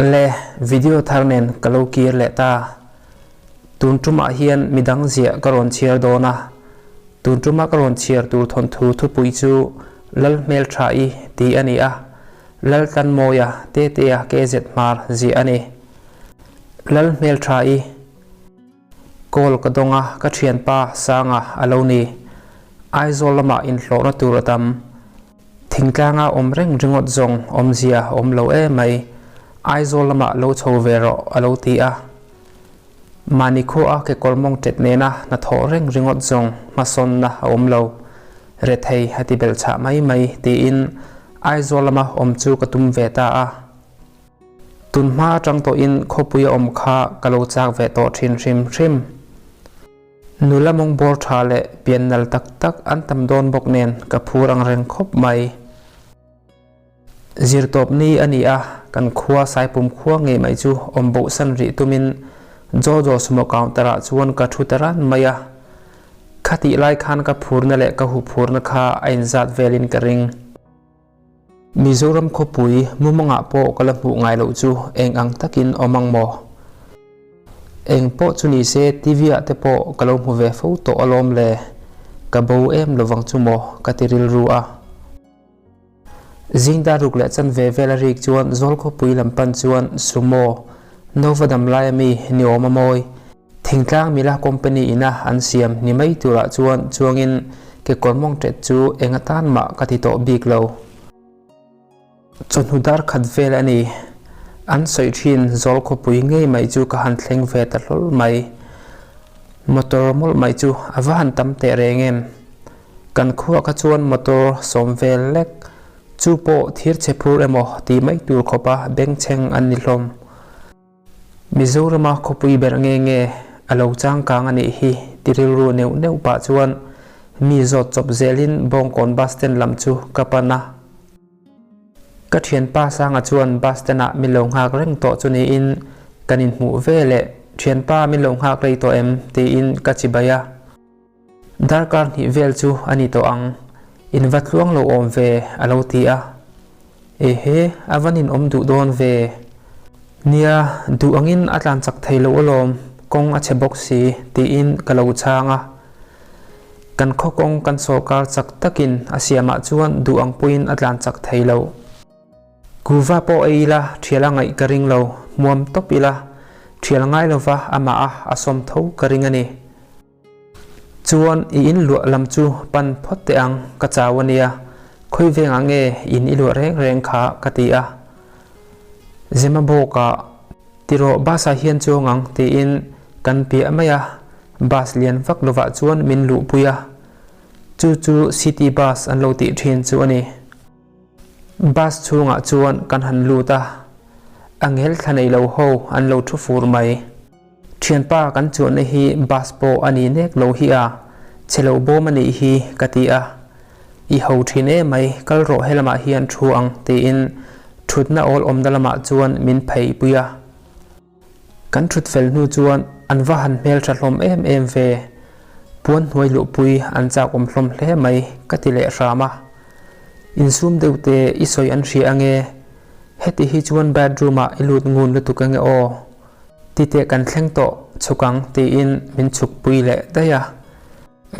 Le video thar nen ka lo kir leh ta. Tun tumah hian midang ziah ka rawn chhiar dawn a. Tun tuma ka rawn chhiar tur thawnthu thupui chu Lal Hmeltha-i tih a ni a, Lal Tlanmawia Tetea KZ Hmar ziah a ni. Lal Hmeltha-i. Call ka dawng a, ka thianpa Sanga a lo ni. Aizawl lamah inhlawhna tur a tam. Thingtlanga awm reng ringawt zawng awmzia a awm lo em mai. Aizawl lamah lo chho ve rawh a lo ti a. Mahni khuaa kekawr mawng tet nena hnathawh reng ringawt zawng hmasawnna a awm lo. Rethei a ti belhchhah mai mai tiin Aizawl lama awm chu ka tum ve ta a. Tunhma atang tawhin khawpui a awm kha ka lo chak ve tawh thin hrim hrim. Nula mawngbawr tha leh pian nal tak tak an tam dawn bawk nen ka phur ang reng khawp mai. Zirtawp ni a ni a, kan khua Saipum khua ngei mai chu awm bohsan rih tumin Jojo sumo counter ah chuan ka thu ta ran mai a. Khatih lai khan ka phurna leh ka huphurna kha a inzat velin ka ring. Mizoram khawpui mumangah pawh ka la hmuh ngai loh chu eng ang takin awm ang maw? Eng pawh chu ni se TV ah te pawh ka lo hmu ve fo tawh alawm le, ka bo em lovang chu maw ka ti rilru a. Zingdar ruk leh chanve vel a rik chuan Zawl khawpui lam pan chuan Sumo, Nova dam lai ami ni awm a mawi. Thingtlang mila company ina an siam ni mai turah chuan chuangin kekawr mawng tet chu eng atan mah ka ti tawh bik lo. Chawhnu dar khat vel a ni. An sawi thin zawl khawpui ngei mai chu ka han thleng ve ta hlawl mai. Motor mawlh mai chu a va han tam teh reng em. Kan khuah kha chuan motor sawm vel lek chu pawh thir chhe phur emaw ti mai tur khawpa bengchheng an ni hlawm. Mizorama khawpui ber nge nge a lo changkang a nih hi ti rilru neuh neuh pah chuan mi zawt chawp zelin Bawngkawn bus stand lam chu ka pan a. Ka thianpa Sanga chuan bus stand ah min lo nghak reng tawh chu niin kan inhmuh ve leh thianpa min lo nghak rei tawh em tiin ka chibai a. Darkar hnih vel chu a ni tawh ang, in va tluang lo awm ve a lo ti a. Ehe, a va nin awm duh dawn ve. Nia, duh angin a tlan chak thei lo alawm, kawng a chhe bawk si, tiin ka lo chhang a. Kan khaw kawng kan sawrkar chak takin a siamah chuan duh ang puiin a tlan chak thei lo. Kuva pawh ei ila thial a ngaih ka ring lo, hmuam tawp ila, thial ngai lova amah a a sawm tho ka ring a ni. Chuan i in luah lam chu pan phawt teh ang, ka chau a nia, khawi vengah nge in i luah reng reng kha ka ti a. Zema bawkah tirawh bus ah hian chuang ang tiin kan piah mai a, bus lian vak lovah chuan min luhpui a, chu chu city bus an lo tih thin chu a ni. Bus chhungah chuan kan han lut a, a ngel thla nei lo ho an lo thu fur mai. Thianpa kan chuanna hi bus pawh a ni nek lo hi a, chhe lo bawm a nih hi ka ti a. I ho thin em mai, kal rawh helamah hian thu ang tiin thutna awl awmna lamah chuan min phei pui a. Kan thut fel hnu chuan an va han hmeltha hlawm em em ve, puan hnuai luhpui an chak awm hlawm hle mai ka ti leh hram a. Insum deuh te i sawi an hria ange, heti hi chuan bathroom ah i lut ngun lutuk ange aw. Titeh kan thleng tawh chhuk ang tiin min chhuk pui leh daih a,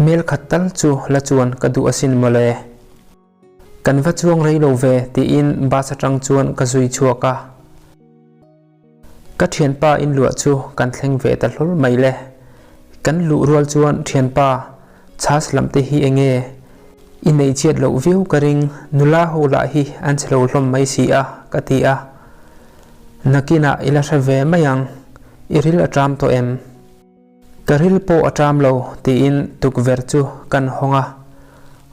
mel khat tal chu la chuan ka duh asin mawle. Kan va chuang rei lo ve tiin bus atang chuan ka zui chhuak a. Ka thianpa inluah chu kan thleng ve ta hlawl mai le. Kan luh rual chuan thianpa chhas lam te hi enge i neih chiat loh viau ka ring, nula ho lah hi an che lo hlawm mai si a ka ti a. Nakinah i la hre ve mai ang, i ril a ṭam tawh em? Ka ril pawh a ṭam lo tiin tukverh chu kan hawng a,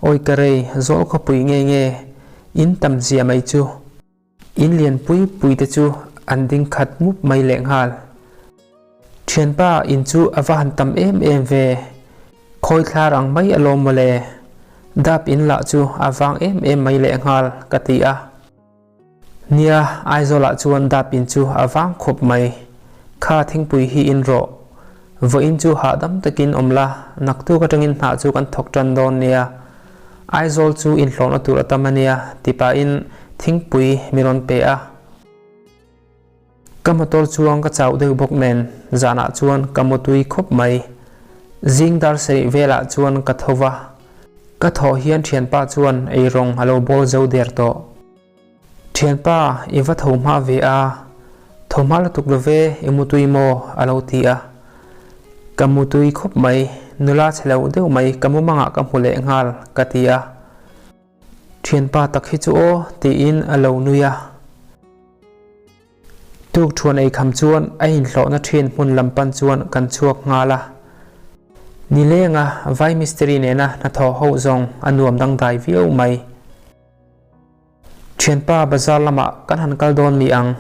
Awi ka rei, zawl khawpui nge nge, in tam zia mai chu. In lian pui pui te chu an ding khat mup mai lehnghal. Thianpa in chu a va han tam em em ve, khawi thlar ang mai alawm mawle, dap in lah chu a vang em em mai lehnghal ka ti a. Nia, Aizawlah chuan dap in chu a vang khawp mai. Kha thingpui hi in rawh. Vawiin chu hahdam takin awm la, naktuk atangin hnah chu kan thawk tan dawn nia. Aizawl chu inhlawhna tur a tam a nia, ti pahin thingpui mi rawn pe a. Ka motor chuang ka chauh deuh bawk nen zanah chuan ka mutui khawp mai. Zing dar sarih velah chuan ka tho va, ka thawh hian thianpa chuan eirawng a lo bawl zo der tawh. Thianpa, i va tho hma ve a, tho hma lutuk lo ve, i mutui maw? a lo ti a. Ka mutui khawp mai, nula chhe lo deuh mai ka mumangah ka hmu leh nghal, ka ti a. Thianpa tak hi chu aw, tiin a lo nui a. Tukṭhuan ei kham chuan a inhlawhna ṭhin hmun lam pan chuan kan chhuak nghal a. Nilenga vai mistiri nena hnathawh ho zawng a nuam dangdai viau mai. Thianpa bazar lamah kan han kal dawn mi ang.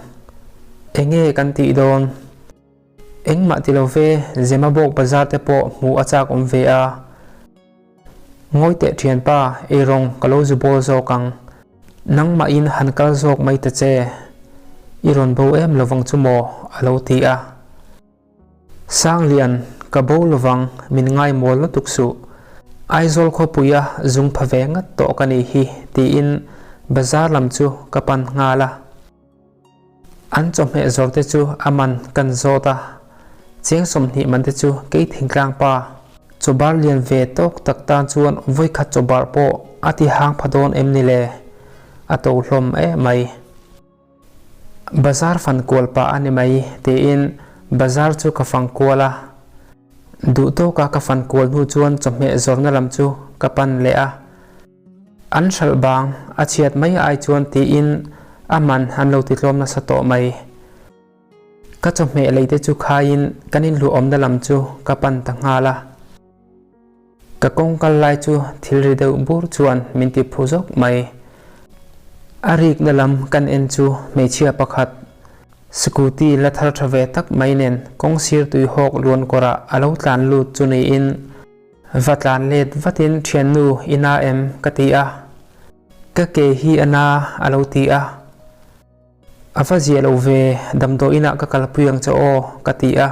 Enge kan tih dawn? Engmah ti lo ve, Zemabawk bazar te pawh hmuh a chak awm ve a. Ngawi teh thianpa, eirawng ka lo zu bawl zawk ang. Nangmahin han kal zawk mai ta che. I rawn bo em lovang chu maw? a lo ti a. Sanglian, ka bo lovang, min ngai mawl lutuk suh. Aizawl khawpuia zung pha ve ngat tawh ka nih hi, tiin bazar lam chu ka pan nghal a. An chawhmeh zawr te chu a man kan zawt a, cheng 20 man te chu kei thingtlang pa chawbar lian ve tawk tak tan chuan vawikhat chawbar pawh a ti hang pha dawn em ni le? A to hlawm em mai. Bazar fan kual pah a ni mai tiin bazar chu ka fang kual a. Duh tawka ka fan kual hnu chuan chawhmeh zawrna lam chu ka pan leh a. An hralh bang a chhiat mai ai chuan tiin a man an lo ti tlawm nasa tawh mai. Ka chawhmeh lei te chu khaiin kan inhluahawmna lam chu ka pan ta nghal a. Ka kawng kal lai chu thil ri deuh bur chuan min ti phu zawk mai. A rikna lam kan en chu hmeichhia pakhat scooty la thar tha ve tak mai nen kawng sir tui hawk luan kawrah a lo tlan lut chu niin va tlan let vatin thiannu i na em ka ti a. Ka ke hi a na a lo ti a. A va zia lo ve, damdawiinah ka kalpui ang che aw, ka ti a.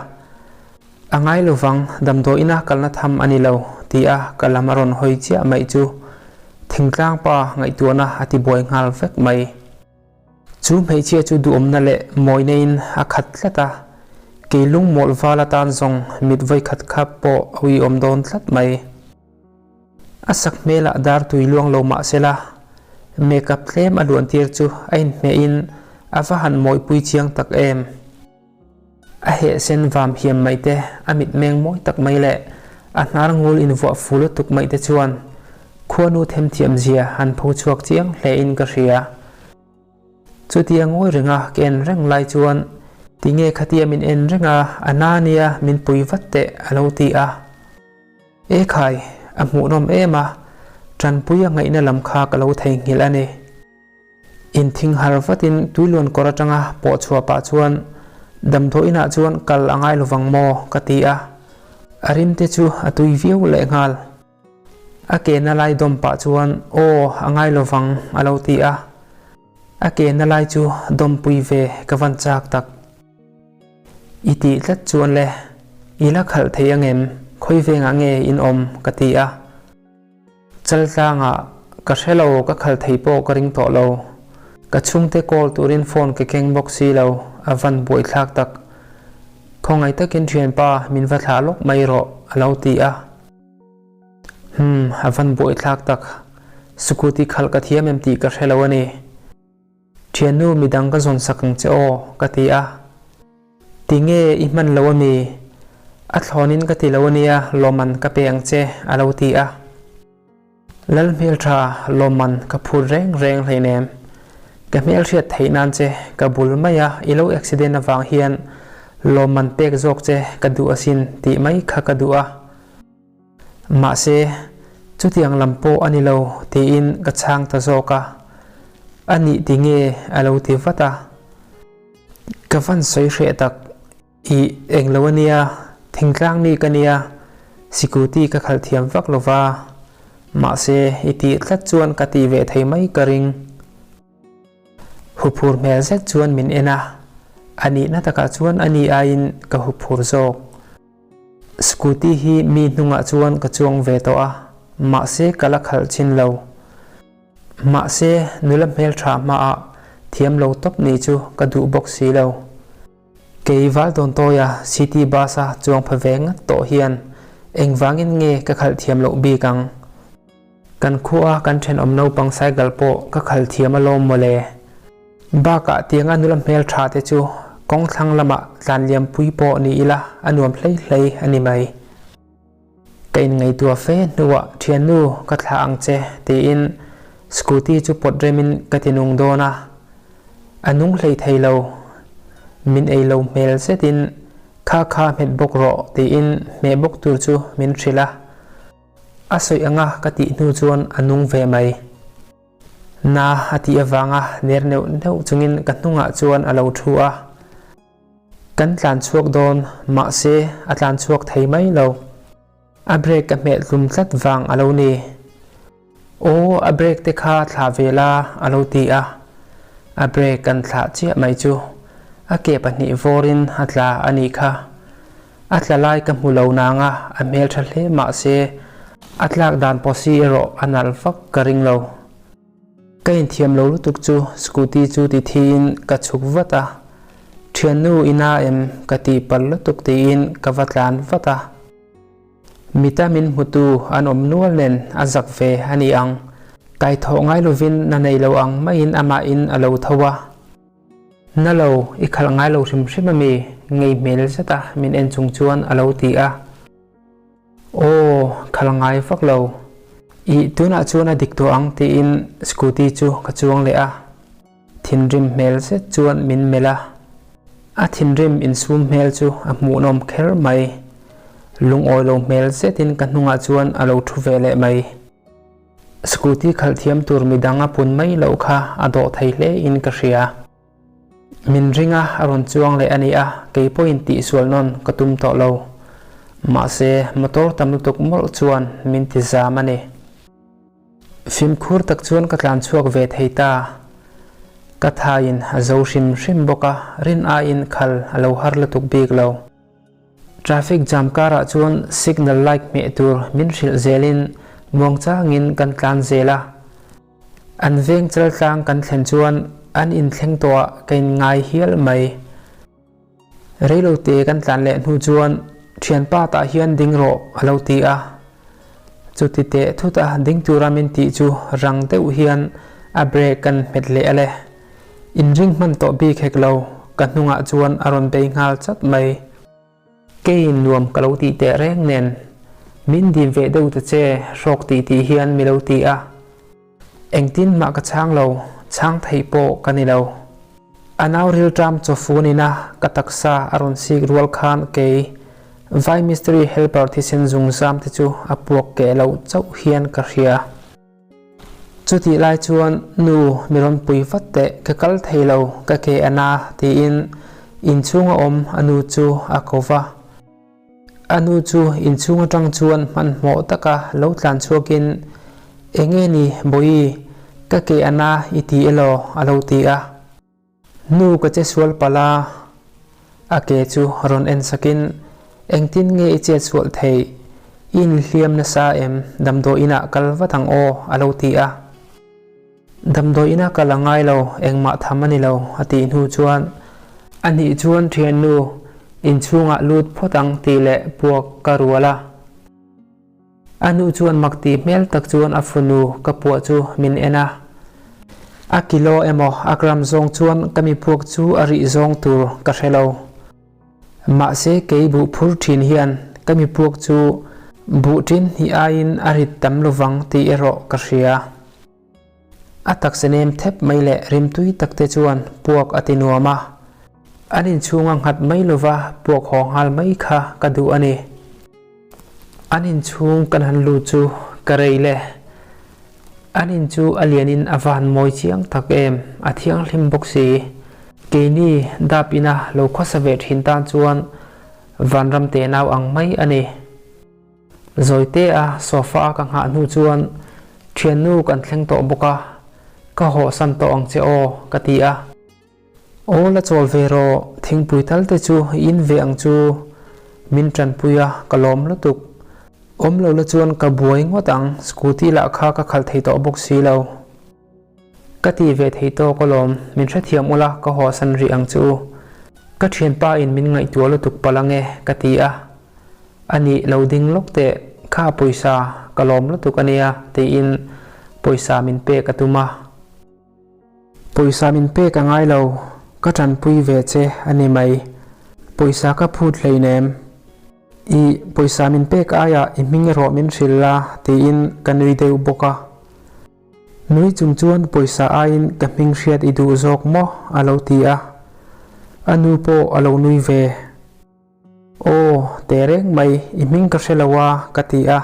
A ngai lovang, damdawiina kalna tham a ni lo, ti a ka lam a rawn hawi chiah mai chu thingtlang pa ngaihtuahna a ti buai nghal vek mai. Chu hmeichhia chu duhawmna leh mawina in a khat tlat a, kei lungmawlh val atan zawng mit vawikhat khap pawh a uiawm dawn tlat mai. A sak hmelah dar tui luang lo mah se la, makeup tlem a luan tir chu a inhmehin a va han mawipui chiang tak em. A heh sen vam hiam mai te, a mitmeng mawi tak mai leh a hnar ngul invuah fu lutuk mai te chuan khuanu themthiam zia han pho chhuak chiang hle in ka hria. Chutia ngawi renga ka en reng lai chuan tinge khatia min en reng a, a na nia min pui vat teh a lo ti a. E khai, a hmuhnawm em a, tanpui a ngaihna lam kha ka lo theihnghilh a ni. Inthing har vatin tuiluan kawr atanga pawh chhuah pah chuan damdawi inah chuan kal a ngai lovang maw ka ti a, a rim te chu a tui viau lehnghal. A ke na lai dawm pah chuan aw a ngai lovang a lo ti a, a ke na lai chu dawmpui ve ka van chak tak. I tih tlat chuan le, i la khalh thei angem, khawi vengah nge in awm ka ti a. Chaltlangah ka hre lo ka khalh thei pawh ka ring tawh lo. Ka chhungte call turin phone ka keng bawk si lo, a van buaithlak tak. Khawngaih takin thianpa min va thlah lawk mai rawh a lo ti a. Humm, a van buaithlak tak. Scooty khalh ka thiam em tih ka hre lo a ni. Thiannu midang ka zawn sak ang che aw, ka ti a. Tinge i hman lo a mi? A thlawnin ka ti lo a nia, lawmman ka pe ang che, a lo ti a. Lal hmeltha lawmman ka phut reng reng hleinem. Ka hmelhriat theih nan che ka bul mai a, i lo accident avang hian lawmman pek zawk che ka duh asin tih mai kha ka duh a. Mahse, chutiang lam pawh a ni lo tiin ka chhang ta zawk a, a nih ti nge a lo ti vat a. Ka van sawi hreh tak, ih eng lo a nia, thingtlang mi ka nia, sikuti ka khalh thiam vak lo va, mahse i tih tlat chuan ka tih ve thei mai ka ring. Huphur hmel zet chuan min en a, a nihna takah chuan a ni aiin ka huphur zawk. Scooty hi mi hnungah chuan ka chuang ve tawh a, mahse ka la khalh chin lo. Mahse nula hmeltha hmaah thiam lo tawp nih chu ka duh bawk si lo. Kei Valtawntawia City Bus-a chuang pha ve ngat tawh hian engvangin nge ka khalh thiam loh bik ang? Kan khua kan thenawm naupang cycle pawh ka khalh thiam alawm mawle. Bakah tianga nula hmel tha te chu kawng thlang lamah tlan liampui pawh ni ila a nuam hlei hlei a ni mai. Ka inngaihtuah fe hnuah thiannu ka thlah ang che tiin scooty chu pawt remin ka ti nung dawn a, a nung hlei thei lo. Min ei lo hmel zetin kha kha hmet bawk rawh tiin hmeh bawk tur chu min hrilh a, a sawi anga ka tih hnu chuan a nung ve mai. Na a tih avanga ner neuh neuh chungin ka hnungah chuan a lo thu a. Kan tlan chhuak dawn, mahse a tlan chhuak thei mai lo. A brake ka hmeh tlum tlat vang a lo ni. Aw, a brake te kha thlah ve la, a lo ti a. A brake kan thlah chiah mai chu a ke pahnih vawrin a tla a nih kha. A tla lai ka hmu lo nang a, a hmeltha hle mahse a tlak dan pawsi erawh a nalh vak ka ring lo. Ka inthiam lo lutuk chu scooty chu ti thiin ka chhuk vat a, Thiannu i na em? ka ti palh lutuk tiin ka va tlan vat a. Mita min hmutu an awm nual nen a zak ve a ni ang, kaithawh ngai lovin na nei lo ang maiin amahin a lo tho a. Na lo, i khalh ngai lo hrim hrim ami? ngei hmel zeta min en chung chuan a lo ti a. Aw, khal ngai vak lo. Ih, tunah chuan a dik tawh ang tiin scooty chu ka chuang leh a. Thinrim hmel zet chuan min melh a. A thinrim insum hmel chu a hmuhnawm kher mai. Lungawi lo hmel zetin ka hnungah chuan a lo thu ve leh mai. Scooty khalh thiam tur midang a pun mai loh kha a dawh thei hle in ka hria. Min ring a, a rawn chuang leh a ni a, kei pawhin tihsual nawn ka tum tawh lo. Mahse, motor tam lutuk mawlh chuan min ti zam a ni. Fimkhur tak chuan ka tlan chhuak ve thei ta. Ka thaiin a zo hrim hrim bawk a, rin aiin khal a lo har lutuk bik lo. Traffic jam karah chuan signal light hmeh tur min hrilh zelin muangchangin kan tlan zel a. An veng chaltlang kan thlen chuan an inthleng tawhah ka inngai hial mai. Reilote kan tlan leh hnu chuan thianpa tah hian ding rawh a lo ti a. Chuti teh thut a ding tura min tih chu rang deuh hian a brake kan hmet leh a le. Inring hman tawh bik hek lo, ka hnungah chuan a rawn bei nghal chat mai. Keiin nuam ka lo tih teh reng nen, min dim ve deuh ta che, hrawk tih tih hian mi lo ti a. Engtin mah ka chhang lo, chhang theih pawh ka ni lo. A nau rilṭam chawfun ina ka taksa a rawn sik rual khan kei, Vai Mystery Helper thisen zungzam te chu a puak keh loh chauh hian ka hria. Chutih lai chuan nu mi rawn pui vat teh ka kal thei lo ka ke a na tiin inchhung a awm a nu chu a ko va. A nu chu inchhung atang chuan hmanhmawh taka lo tlan chhuakin Enge ni Bawihi ka ke a na i ti elaw a lo ti a. Nu ka che sual palh a, a ke chu rawn en sakin, Engtin nge i chet sual theih? I inhliam nasa em? Damdawi inah kal vat ang aw, a lo ti a. Damdawi ina kal a ngai lo, engmah tham a ni lo, a tih hnu chuan, A nih chuan thiannu, inchhungah lut phawt ang tih leh puak ka rual a. A nu chuan mak tih hmel tak chuan a fanu ka puah chu min en a. A kilo emaw a gram zawng chuan ka mi puak chu a rih zawng tur ka hre lo. Mahse kei buh phur thin hian ka mi puak chu buh tin hnih aiin a rit tam lovang tih erawh ka hria. A taksa nem thep mai leh rimtui tak te chuan puak a ti nuam a. An inchhunga nghat mai lova puak haw nghal mai kha ka duh a ni. An inchhung kan han lut chu ka rei le. An in chu a lianin a van mawi chiang tak em, a thianghlim bawk si. Keini dap ina lo khawsa ve thin tan chuan vanram tenau ang mai a ni. Zawitea sofa a ka nghah hnu chuan thiannu kan thleng tawh bawk a, ka hawhsan tawh ang che aw ka ti a. Aw la chawl ve rawh, thingpui tal te chu i in ve ang chu, min tanpui a ka lawm lutuk. Awm lo la chuan ka buai ngawt ang, scooty lah kha ka khalh thei tawh bawk si lo. Ka ti ve thei tawk alawm, min hrethiam ula ka hawhsan rih ang chu. Ka thianpa in min ngaihtuah lutuk palh ange ka ti a, anih lo ding lawk teh kha pawisa ka lawm lutuk ania tiin pawisa min pek a tum a. Pawisa min pek a ngai lo, ka tanpui ve che a ni mai. Pawisa ka phut hleinem. I pawisa min pek aiah i hming erawh min hrilh la tiin ka nui deuh bawk a. Nui chung chuan pawisa aiin ka hming hriat i duh zawk maw? a lo ti a. A nu pawh a lo nui ve. Aw, teh reng mai, i hming ka hre lo a, ka ti a.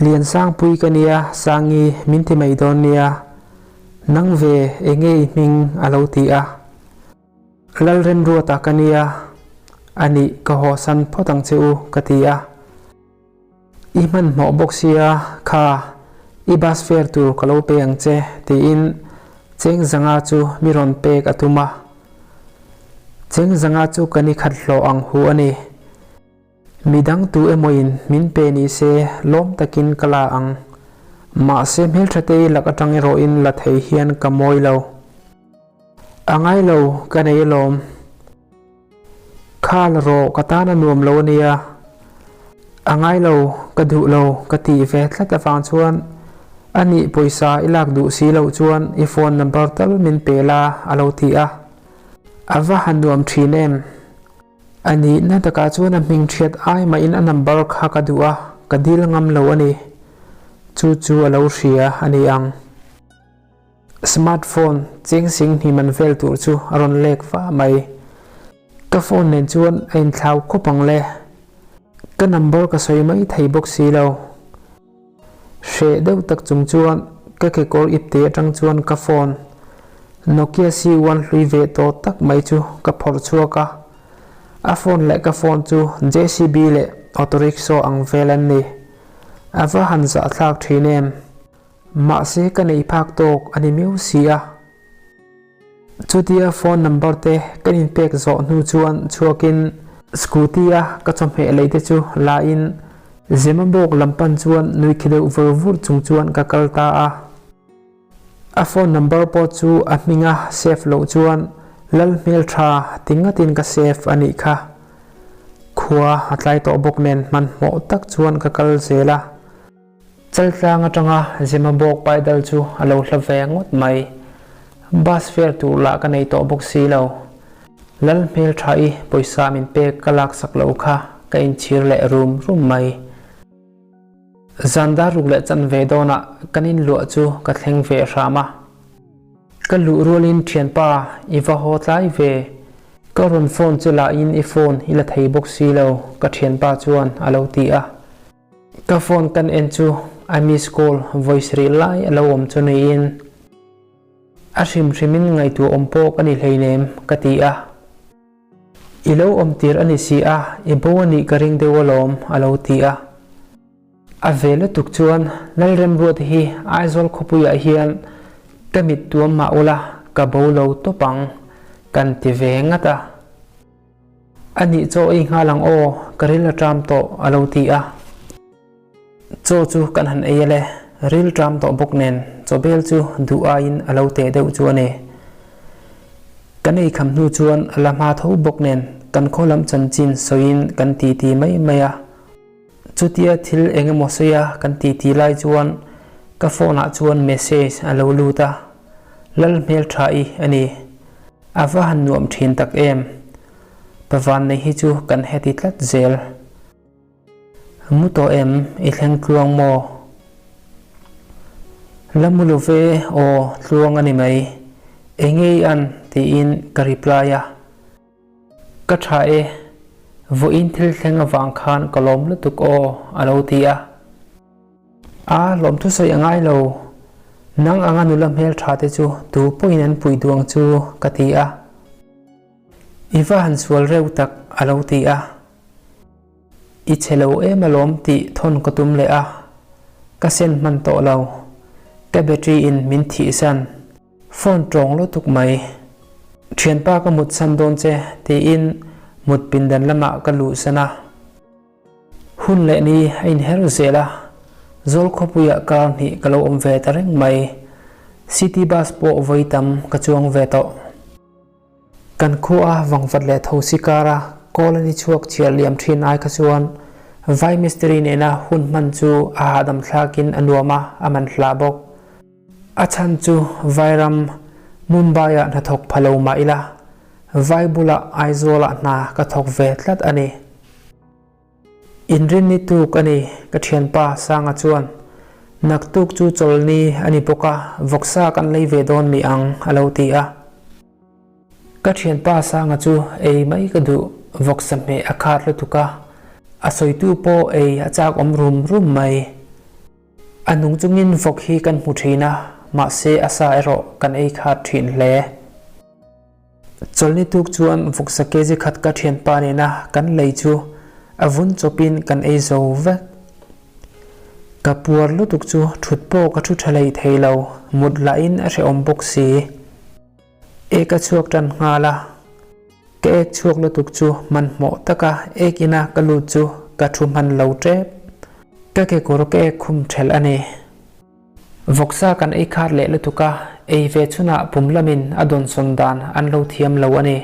Liansangpui ka nia, Sangi, min ti mai dawn nia. Nang ve, enge i hming? a lo ti a. Lalremruata ka nia, anih ka hawsan phawt ang che u, ka ti a. I hmanhmawh bawk sia, kha, i bus fare tur ka lo pe ang che, tiin cheng zanga chu mi rawn pek a tum a. Cheng zanga chu ka ni khat hlawh ang hu a ni. Midang tu emawin min pe ni se lawm takin ka la ang. Mahse hmelthatei lak atang erawhin la thei hian ka mawi lo. A ngai lo, ka nei alawm. Khal rawh ka tan a nuam lo ania, a ngai lo, ka duh lo ka tih ve tlat avang chuan a nih pawisa i lak duh si loh chuan i phone number tal min pe la a lo ti a, a va han nuam thin em? A nihna takah chuan a hming thiat ai mahin a number kha ka duh a, ka dil ngam lo a ni. Chu chu a lo hria a ni ang. Smart phone cheng sing hnih man vel tur chu a rawn lek va mai. Ka phone nen chuan a inthlau khawp ang le. Ka number ka sawi mai thei bawk si lo. Hreh deuh tak chung chuan ka kekawr ipte atang chuan ka phone Nokia C1 hlui ve tawh tak mai chu ka phawrh chhuak a. A phone leh ka phone chu JCB leh auto rickshaw ang vel an ni. A va han zahthlak thin em. Mahse ka nei phak tawk a ni miau si a. Chutia phone number te kan inpek zawh hnu chuan chhuakin scooty a ka chawhmeh lei te chu la in Zemabawk lam pan chuan nui khi deuh vur vur chung chuan ka kal ta a. A phone number pawh chu a hminga save loh chuan Lalhmeltha ti ngatin ka save a nih kha. Khua a tlai tawh bawk nen hmanhmawh tak chuan ka kal zel a. Chaltlang atanga Zemabawk paidal chu a lo hla ve ngawt mai. Bus fare tur lah ka nei tawh bawk si lo. Lal hmeltha i pawisa min pek ka laksak lo kha ka inchhir leh rum rum mai. Zan dar ruk leh chanve dawnah kan inluah chu ka thleng ve hram a. Ka luh rualin thianpa i va haw tlai ve. Ka rawn phone che lahin i phone i la thei bawk si lo ka thianpa chuan a lo ti a. Ka phone kan en chu a miss call vawi sarih lai a lo awm chu niin a hrim hrimin ngaihtuah awm pawh ka ni hleinem ka ti a. I lo awm tir a ni si a, i bo a nih ka ring deuh alawm a lo ti a. A ve lutuk chuan Lalremruata hi Aizawl khawpuiah hian ka mit tuam mah ula ka bo lo tawp ang kan ti ve ngat a. A nih chaw ei nghal ang aw, ka ril a ṭam tawh a lo ti a. Chaw chu kan han ei ale, ril ṭam tawh bawk nen chaw bel chu duh aiin a lo teh deuh chu a ni. Kan ei kham hnu chuan a la hma tho bawk nen kan khaw lam chanchin sawiin kan titi mai mai a. Chutia thil eng emaw sawi a kan titi lai chuan ka phone ah chuan message a lo lut a, Lal hmelṭha-i a ni. A va han nuam thin tak em? Pavan nei hi chu kan heti tlat zel. Mu tawh em? I thleng tluang maw? La mu lo ve aw, tluang a ni mai. Enge i an? tiin ka reply a. Ka tha e, vawiin thil thleng avang khan ka lawm lutuk aw, a lo ti a. A lawmthu sawi a ngai lo, nang anga nula hmel tha te chu tu pawhin an pui duh ang chu ka ti a. I va han sual reuh tak a lo ti a. I chhe lo em alawm tih thawn ka tum leh a, ka sen hman tawh lo, ka battery in min thihsan. Phone tawng lutuk mai. Thianpa ka mutsan dawn che tiin mut pindan lamah ka luhsan a. Hun leh ni a inher zel a, Zawl khawpuiah kar hnih ka lo awm ve ta reng mai. City bus pawh vawi tam ka chuang ve tawh. Kan khua vangvat leh thosi kara kawl a ni chhuak chhiar liam thin ai kha chuan Vai mistiri nena hun hman chu a hahdam thlakin a nuam a, a man hlah bawk. A chhan chu Vairam, Mumbai-ah hnathawk pha lo mah ila, Vai bulah Aizawl-ah hna ka thawk ve tlat a ni. Inrinni tuk a ni, ka thianpa Sanga chuan naktuk chu chawlni a ni bawk a, vawksa kan lei ve dawn mi ang a lo ti a. Ka thianpa Sanga chu ei mai ka duh, vawksa hmeh a khat lutuk a, a sawitu pawh ei a chak awm rum rum mai. A nung chungin vawk hi kan hmu thin a, mahse a sa erawh kan ei khat thin hle. Chawlhni tuk chuan vawksa kg khat ka thianpa nena kan lei chu a vun chawpin kan ei zo vek. Ka puar lutuk chu thut pawh ka thu tha hlei thei lo, mut lahin a hrehawm bawk si. Ek a chhuak tan nghal a, ka ek chhuak lutuk chu hmanhmawh taka ek ina ka lut chu ka thu hman lo tep. Ka kekawr ka ek khum thelh a ni. Vawksa kan ei khat leh lutuk a, ei ve chhunah pum lamin a dawnsawn dan an lo thiam lo a ni.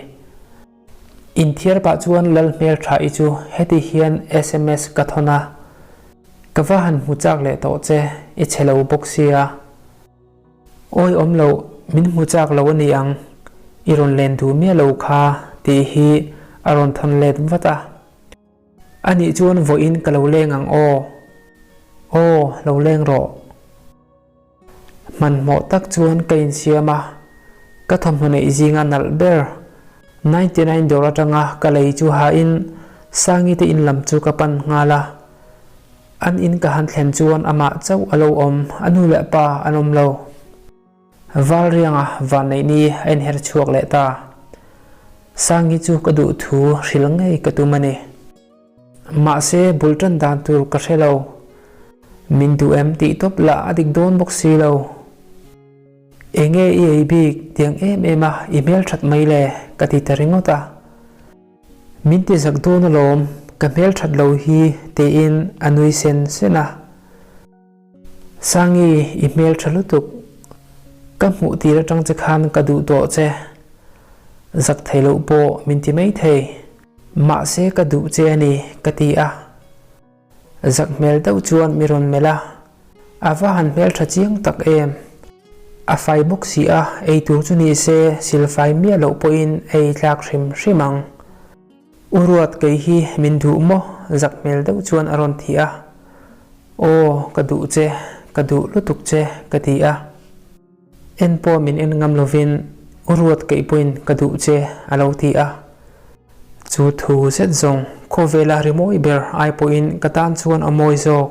Inthiar pah chuan Lal hmeltha-i chu heti hian sms ka thawn a, Ka va han hmu chak leh tawh che, i chhe lo bawk sia. Awi awm lo, min hmu chak lo a ni ang, i rawn len duh miah lo kha tih hi a rawn thawn let vat a. A nih chuan vawiin ka lo leng ang aw. Aw, lo leng rawh. Hmanhmawh tak chuan ka insiam a, ka thawmhnaw neih zinga nalh ber, 99 dawr atanga ka lei chu hain Sangi te in lam chu ka pan nghal a. An in ka han thlen chuan amah chauh a lo awm, a nu leh pa an awm lo. Valrianga vanneih ni a inher chhuak leh ta. Sangi chu ka duh thu hrilh ngei ka tum a ni. Mahse bul tan dan tur ka hre lo. Min duh em tih tawp lah a dik dawn bawk si lo. Enge i ei bik tiang em em a i hmel that mai le ka ti ta ringawt a. Min ti zak dawn alawm ka hmel that lo hi tiin a nui sen sen a. Sangi, i hmel tha lutuk. Ka hmuh tir atang che khan ka duh tawh che. Zak thei loh pawh min ti mai thei. Mahse ka duh che a ni, ka ti a. Zak hmel deuh chuan mi rawn melh a. A va han hmel tha chiang tak em. A fai bawk si a, ei tur chu ni se silfai miah loh pawhin ei tlak hrim hrim ang. U Ruat kei hi min duh maw? Zak hmel deuh chuan a rawn ti a. Aw, ka duh che, ka duh lutuk che, ka ti a. En pawh min en ngam lovin U Ruat kei pawhin ka duh che, a lo ti a. Chu thu zet zawng khawvela rimawi ber ai pawhin ka tan chuan a mawi zawk.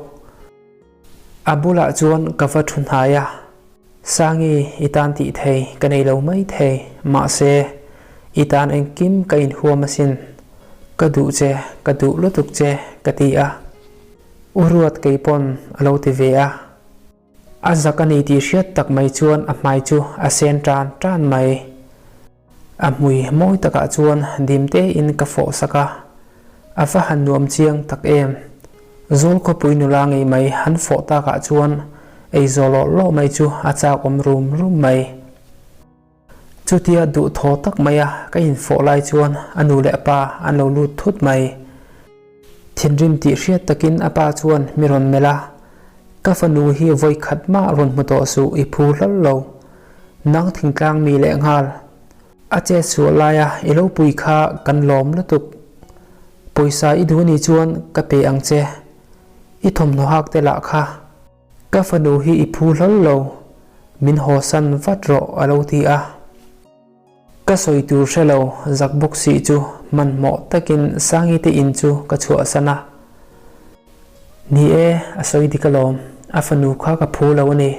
A bulah chuan ka va thu hnai a. Sangi, i tan tih thei ka nei lo mai thei, mahse, i tan engkim ka inhuam asin. Ka duh che, ka duh lutuk che, ka ti a. U Ruat kei pawn a lo ti ve a. A zak a ni tih hriat tak mai chuan a hmai chu a sen tan tan mai. A hmui mawi takah chuan dim tein ka fawh sak a, a va han nuam chiang tak em. Zawl khawpui nula ngei mai han fawh takah chuan ei zaw lawh lawh mai chu a chak awm rum rum mai. Chutia duh thaw tak maia ka infawh lai chuan a nu leh a pa an lo lut thut mai. Thinrim tih hriat takin a pa chuan mi rawn melh a, Ka fanu hi vawi khat mah rawn hmu tawh suh i phu hlawl lo. Nang thingtlang mi leh nghal. A chet suah laia i lo pui kha kan lawm lutuk. Pawisa i duh ni chuan ka pe ang che. I thawmhnaw hak te lah kha. Ka fanu hi i phu hlawl lo. Min hawsan vat rawh a lo ti a. Ka sawi tur hre lo zak bawk sih chu hmanhmawh takin Sangi te in chu ka chhuahsan a. Ni e, a sawi dik alawm, a fanu kha ka phu lo a ni.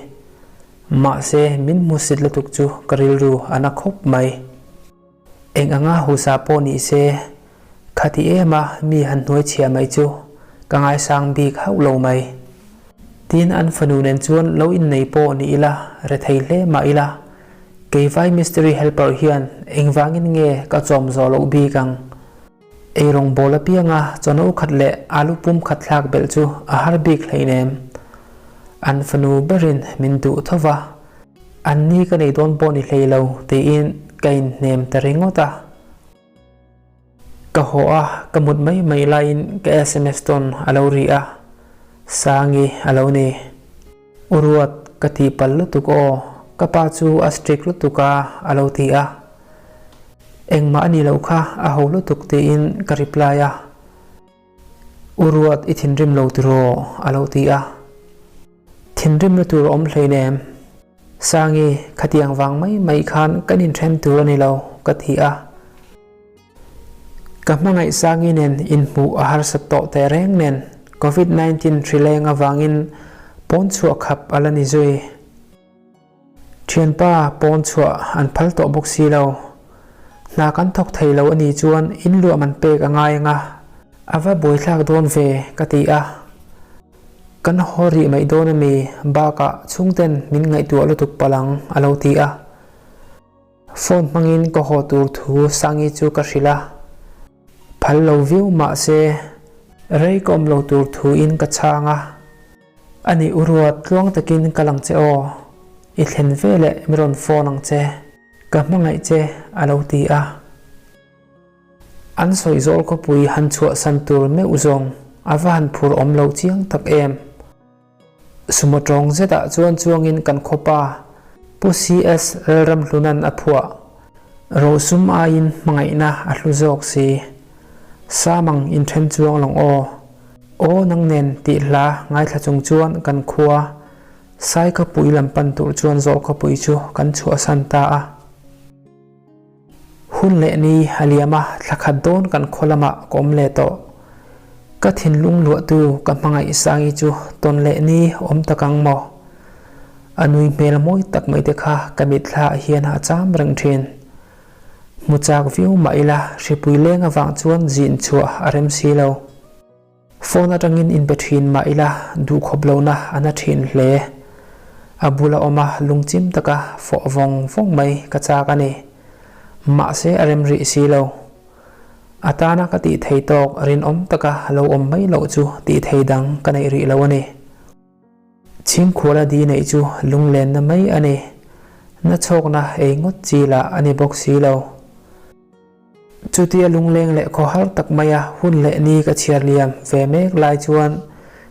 Mahse, min hmusit lutuk chu ka rilru a na khawp mai. Eng anga husa pawh ni se, khati em a mi han hnuai chhia mai chu ka ngaisang bik hauh lo mai. Tin, an fanu nen chuan lo innei pawh ni ila, rethei hle mah ila, Kei vai mystery helper hian engvangin nge ka chawm zawh loh bik ang? Eirawng bawl apianga chawhno khat leh alu pum khat thlak belh chu a har bik hleinem. An fanu berin min duh tho va, an ni ka nei dawn pawh ni hlei lo tiin ka inhnem ta ringawt a. Ka haw a, ka mut mai mai laiin ka sms tawn a lo ri a, Sangi a lo ni. U Ruat, ka tih palh lutuk aw, ka pa chu a strict lutuk a, a lo ti a. Engmah a nih loh kha, a ho lutuk tiin ka reply a. U Ruat, i thinrim lo tiraw? a lo ti a. Thinrimna tur a awm hleinem. Sangi, khatiang vang mai mai khan kan inthen tur a ni lo, ka ti a. Ka hmangaih Sangi nen inhmuh a harsat tawh teh reng nen Covid 19 hri leng avangin pawn chhuah khap a la ni zui. Thianpa pawn chhuah an phal tawh bawk si lo. Hna kan thawk thei lo a nih chuan in luah man pek a ngai ang a, a va buaithlak dawn ve ka ti a. Kan haw rih mai dawn a mi bakah chhungten min ngaihtuah lutuk palh ang a lo ti a. Phone hmangin ka haw tur thu Sangi chu ka hrilh a, phal lo viau mah se rei ka awm lo tur thuin ka chhang a, Ani u Ruat tluang takin ka lang che aw, i thlen veleh mi rawn phone ang che, ka hmangaih che a lo ti a. An sawi zawl khawpui han chhuahsan tur meuh zawng a va han phur awm lo chiang tak em. Sumo tawng zetah chuan chuangin kan khawpa Pu CS Lalramhluna'n a phuah. Rosum aiin hmangaihna a hlu zawk si. Samang inthen chuang lawng aw. Aw nang nen tih hla ngaithla chung chuan kan khua Saikhawpui lam pan tur chuan Zawlkhawpui chu kan chhuahsan ta a. Hun leh ni a liam a, thla khat dawn kan khaw lamah ka awm leh tawh. Ka thinlung luahtu ka hmangaih Sangi chu tawn leh ni awm tak ang maw? A nui hmel mawi tak mai te kha ka mitthla ah hian a cham reng thin. Hmu chak viau mah ila hripui leng avang chuan zin chhuah a rem si lo. Phone atangin inpe thin mah ila duhkhawp lohna a na thin hle. A bula awm a lungchim taka fawh vawng vawng mai ka chak a ni. Mahse a rem rih si lo. A tana ka tih thei tawk rinawm taka lo awm mai loh chu tih thei dang ka neih rih lo a ni. Chhingkhuala di neih chu lunglenna mai a ni. Na chhawkna ei ngawt chi lah a ni bawk si lo. Chutia lungleng leh khawhar tak maia hun leh ni ka chhiar liam ve mek lai chuan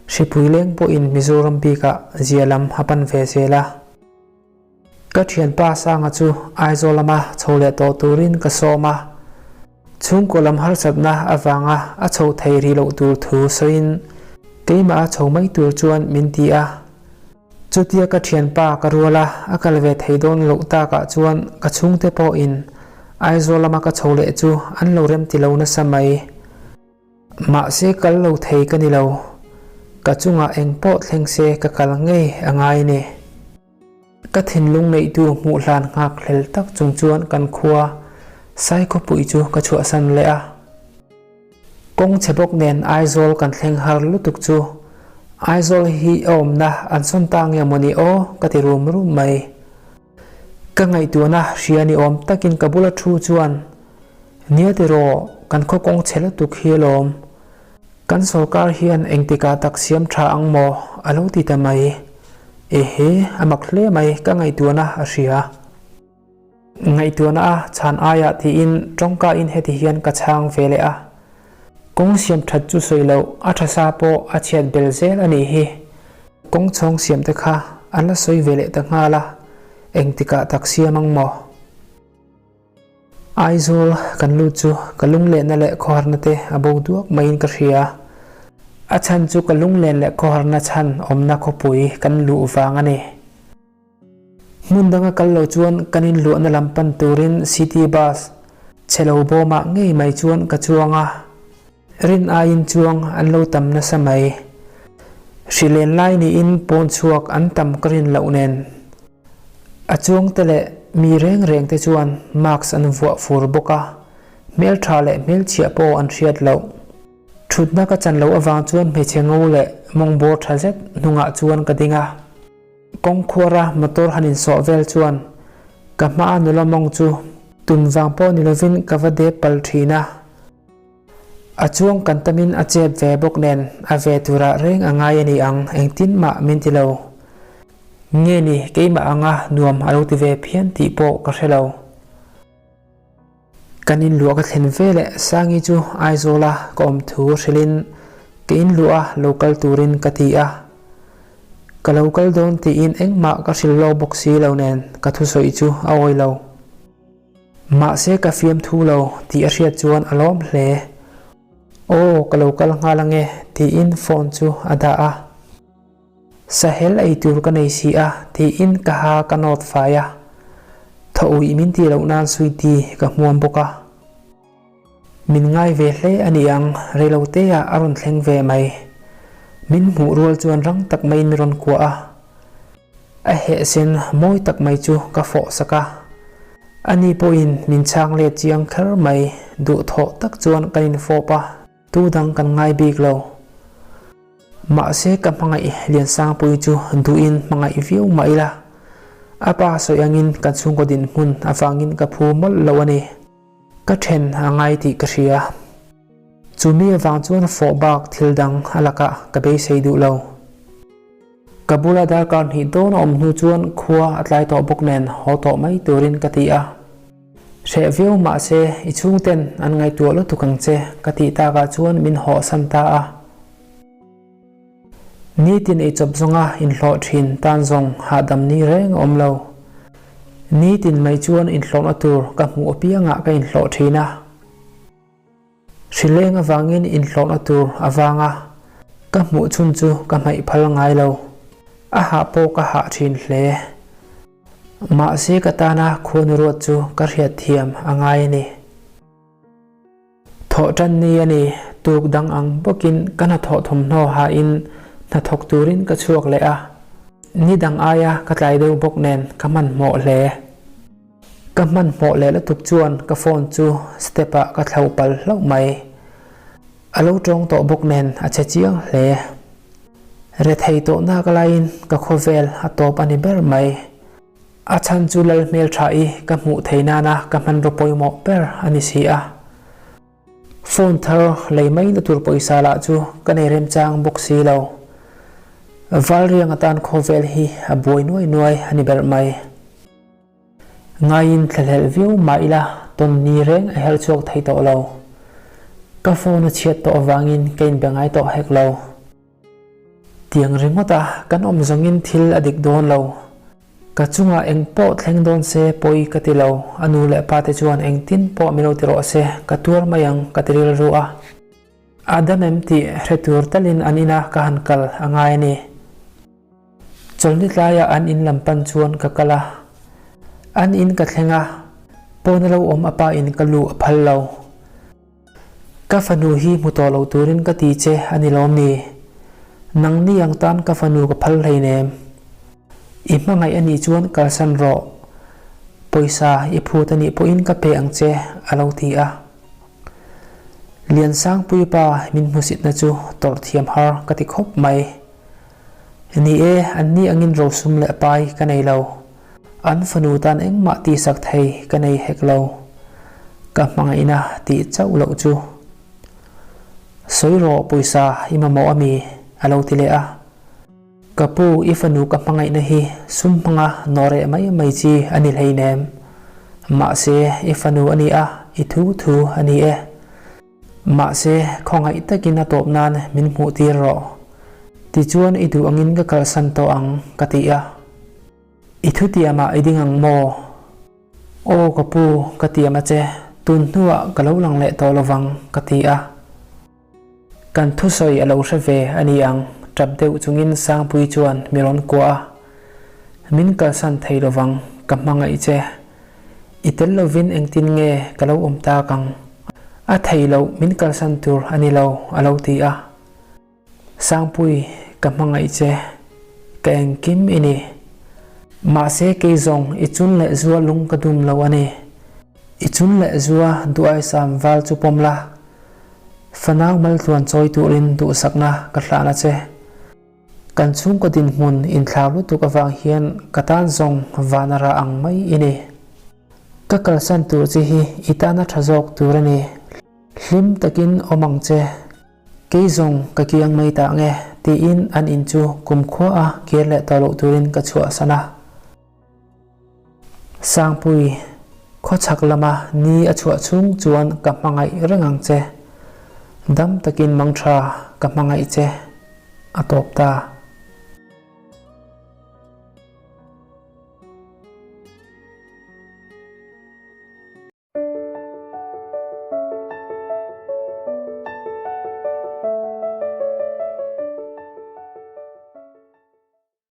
hripui leng pawhin Mizoram bikah zia lam a pan ve zel a. Ka thianpa Sanga chu Aizawl lama chho leh tawh turin ka sawm a, chhungkaw lam harsatna avanga a chho thei rih loh tur thu sawiin keimah a chho mai tur chuan min ti a. Chutia ka thianpa ka rual a, a kal ve thei dawn loh takah chuan ka chhungte pawhin Aizawl lama ka chho leh chu an lo rem ti lo nasa mai. Mahse kal lo thei ka ni lo, ka chungah eng pawh thleng se ka kal ngei a ngai ni. Ka thinlung neihtu hmuh hlan nghak hlel tak chung chuan kan khua Saikhawpui chu ka chhuahsan leh a. Kawng chhe bawk nen Aizawl kan thleng har lutuk chu Aizawl hi a awmna an sawn ta nge mawni aw ka ti rum rum mai. Ka ngaihtuahna hria ni awm takin ka bula thu chuan Nia tiraw kan khaw kawng chhe lutuk hi alawm. Kan sorkar hian engtikah tak siam tha ang maw a lo ti ta mai. Ehe a mak hle mai ka ngaihtuahna a hria. Ngaihtuahna a chhan aiah tiin tawngka in heti hian ka chhang ve leh a. Kawng siam that chu sawi loh a tha sa pawh a chhiat bel zel a nih hi. Kawng chhawng siam te kha an la sawi ve leh ta nghal a, engtikah tak siam ang maw? Aizawl kan lut chu ka lunglenna leh khawharna te a bo duak maiin ka hria. A chhan chu ka lunglen leh khawharna chhan awmna khawpui kan luh vang a ni. Hmun danga kal lo chuan kan inluahna lam pan turin city bus chhe lo bawmah ngei mai chuan ka chuang a, rin aiin chuang an lo tam nasa mai. Hrilen lai niin pawn chhuak an tam ka rin loh nen. A chuangte leh mi reng reng te chuan mask an vuah fur bawk a, hmeltha leh hmelchhiah pawh an hriat loh. Thutna ka chan loh avang chuan hmeichhe ngo leh mawngbawr tha zet hnungah chuan ka ding a. Kawngkhuara motor han insawh vel chuan ka hmaa nula mawng chu tum vang pawh ni lovin ka va dep pal thin a. A chuang kan tamin a chep ve bawk nen a ve turah reng a ngai a ni ang engtin mah min ti lo. Nge ni keimah anga nuam a lo ti ve phian tih pawh ka hre lo. Kan inluah ka thlen veleh Sangi chu Aizawla ka awm thu hrilhin ka inluah a lo kal turin ka ti a. Ka lo kal dawn tiin engmah ka hrilh lo bawk si lo nen ka thusawi chu a awi lo. Mahse ka fiamthu lo tih a hriat chuan a lawm hle. Aw ka lo kal nghal ange tiin phone chu a dah a. Sahel ei tur ka nei si a tiin ka ha ka nawt fai a. Thaw uih min tih loh nan sweetie ka hmuam bawk a. Min ngai ve hle a ni ang, reiloteah a rawn thleng ve mai. Min hmuh rual chuan rang tak maiin min rawn kuah a. A hehsen mawi tak mai chu ka fawh sak a. Ani pawhin min chhang let chiang kher mai, duhthawh tak chuan kan infawp a, tu dang kan ngai bik lo. Mahse ka hmangaih Liansangpui chu duhin hmangaih viau mah ila, a pa sawi angin kan chhungkaw dinhmun avangin ka phu mawlh lo a ni. Ka then a ngai tih ka hria. Chumi avang chuan fawh bak thil dang a lakah ka beisei duh lo. Ka bula darkar hnih dawn a awm hnu chuan khua a tlai tawh bawk nen haw tawh mai turin ka ti a. Hreh viau mahse i chhungten an ngaihtuah lutuk ang che ka tih takah chuan min hawhsan ta a. Nitin eichawp zawnga inhlawh thin tan zawng hahdam ni reng a awm lo. Nitin mai chuan inhlawhna tur ka hmuh apiangah ka inhlawh thin a. Hrileng avangin inhlawhna tur avanga ka hmuh chhun chu ka hmaih phal ngai lo. A hah pawh ka hah thin hle. Mahse ka tana khuanu ruat chu ka hriatthiam a ngai a ni. Thawh tan ni a ni, tuk dang ang bawkin ka hnathawh thawmhnaw hain hnathawk turin ka chhuak leh a. Ni dang aia ka tlai deuh bawk nen ka hmanhmawh hle. Ka hmanhmawh leh lutuk chuan ka phone chu step ah ka thlo pal hlauh mai. A lo tawng tawh bawk nen a che chiang hle. Rethei tawh nak laiin ka khawvel a tawp a ni ber mai. A chhan chu Lal hmeltha i ka hmuh thei nana ka hmanraw pawimawh ber a ni si a. Phone thar lei mai na tur pawisa lah chu ka nei remchang bawk si lo. Valriang atan khawvel hi a buai nuai nuai a ni ber mai. Ngaiin thlahlelh viau mah ila tawn ni reng a herh chhuak thei tawh lo. Ka phone a chhiat tawh avangin ka inbe ngai tawh hek lo. Tiang ringawt a kan awm zawngin thil a dik dawn lo. Ka chungah eng pawh thleng dawn se pawi ka ti lo, a nu leh pa te chuan engtin pawh min lo ti rawh se, ka tuar mai ang ka ti rilru a. A dam em tih hre tur talin an ina ka han kal a ngai a ni. Chawlhni tlaiah an in lam pan chuan ka kal a. An in ka thleng a, pawna lo awm a pa in ka luh a phal lo. Ka fanu hi hmu tawh lo turin ka ti che a ni lawm ni? Nangni ang tan ka fanu ka phal hleinem. I hmangaih a nih chuan kalsan rawh. Pawisa i phut a nih pawhin ka pe ang che a lo ti a. Liansangpui pa min hmusitna chu tawrh thiam har ka ti khawp mai. Ni e, anni angin rosum leh pai ka nei lo. An fanu tan engmah tihsak thei ka nei hek lo. Ka hmangaihna tih chauh loh chu. Sawi rawh pawisa i mamawh ami? a lo ti leh a. Ka pu i fanu ka hmangaihna hi sum hmanga nawreh mai mai chi a ni hleinem. Mahse i fanu a ni a, i thu thu a ni e. Mahse khawngaih takin a tawp nan min hmuh tir rawh. Tichuan i duh angin ka kalsan tawh ang ka ti a. I thutiamah i ding ang maw? Aw ka pu, ka tiam a che, tun hnuah ka lo lang leh tawh lovang, ka ti a. Kan thusawi a lo hre ve a ni ang, tap deuh chungin Sangpui chuan mi rawn kuah a. Min kalsan thei lovang, ka hmangaih che. I tel lovin engtin nge ka lo awm tak ang? A thei loh, min kalsan tur a ni lo, a lo ti a. Sangpui, ka hmangaih che. Ka engkim i ni. Mahse kei zawng i chun leh zua lung ka dum lo a ni. I chun leh zua duaisam val chu pawm la. Fanau maltluan chawi turin duhsakna ka hlan a che. Kan chhungkaw dinhmun inthlau lutuk avang hian ka tan zawng van a rah ang mai i ni. Ka kalsan tur che hi i tana tha zawk tur a ni. Hlim takin awm ang che. Kei zawng ka kiang mai ta nge tiin an in chu kumkhua a kir leh tawh loh turin ka chhuahsan a. Sangpui, Khawchhak lama ni a chhuah chhung chuan ka hmangaih reng ang che. Dam takin mang tha ka hmangaih che. A tawp ta.